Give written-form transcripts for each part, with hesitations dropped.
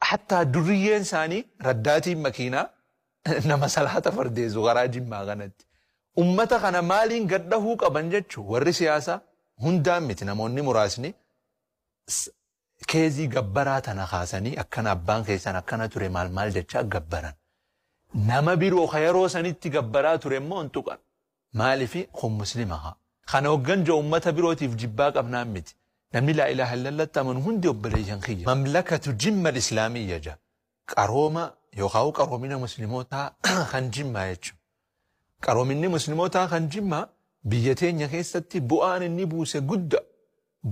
Hattaa duriyyeen isaanii raddaatiin makiinaa nama salaata fardeessu karaa Jimmaa kanatti. Ummata kana maaliin gaddahuu qaban jechuun warri siyaasaa hundaan miti, namoonni muraasni keezii gabbaraa tana kaasanii akkana abbaan keessan akkana ture maal maal jechaa gabbaran. Nama biroo ka yeroo sanitti gabbaraa ture immoo hin tuqan. Maaliif kun muslima haa. Kana hoggan jiru ummata birootiif jibbaa qabnaan miti. Namni laa ilaaha illallatti amanu hundi obboleeyyan kiyya. Mamlakatu Jimma Islaamiyya ja. Qarooma yookaan qaroomina muslimootaa kan Jimmaa jechuudha. Qaroominni muslimootaa kan Jimmaa biyya teenya keessatti bu'aan inni buuse guddaa.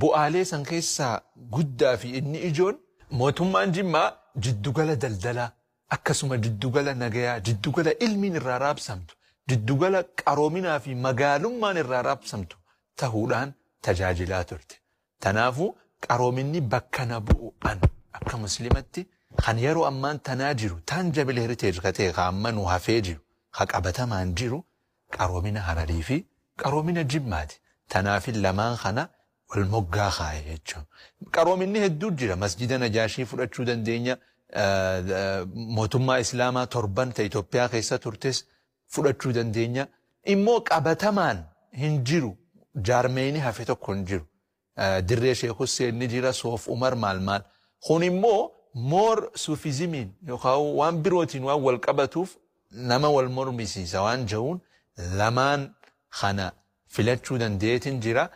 Bu'aalee san keessaa guddaa fi inni ijoon mootummaan Jimmaa jiddugala daldalaa, akkasuma jiddugala nagayaa, jiddugala ilmiin irraa raabsamtu, jiddugala qaroominaa fi magaalummaan irraa raabsamtu tahuudhaan tajaajilaa turte. Tanaafuu qaroominni bakka na bu'u an akka muslimatti kan yeroo ammaan tanaa jiru tangible heritage ka ta'e, ka amma nu hafee jiru, ka qabatamaan jiru, qaroomina Hararii fi qaroomina Jimmaati. Tanaafin lamaan kana wal moggaa kaa'e jechuudha. Qaroominni hedduu jira. Masjida Najaashii fudhachuu dandeenya. Mootummaa Islaamaa torban ta Itoophiyaa keessa turtes fudhachuu dandeenya. Immoo qabatamaan hin jiru. Jaarmeeni hafe tokko hin jiru. Dirree Sheek Husseen ni jira, Soof Umar maal maal. Kun immoo moor suufizimiin yookaan waan birootiin waan wal qabatuuf nama wal mormisiisa waan jiruun lamaan kana filachuu dandeetiin jira.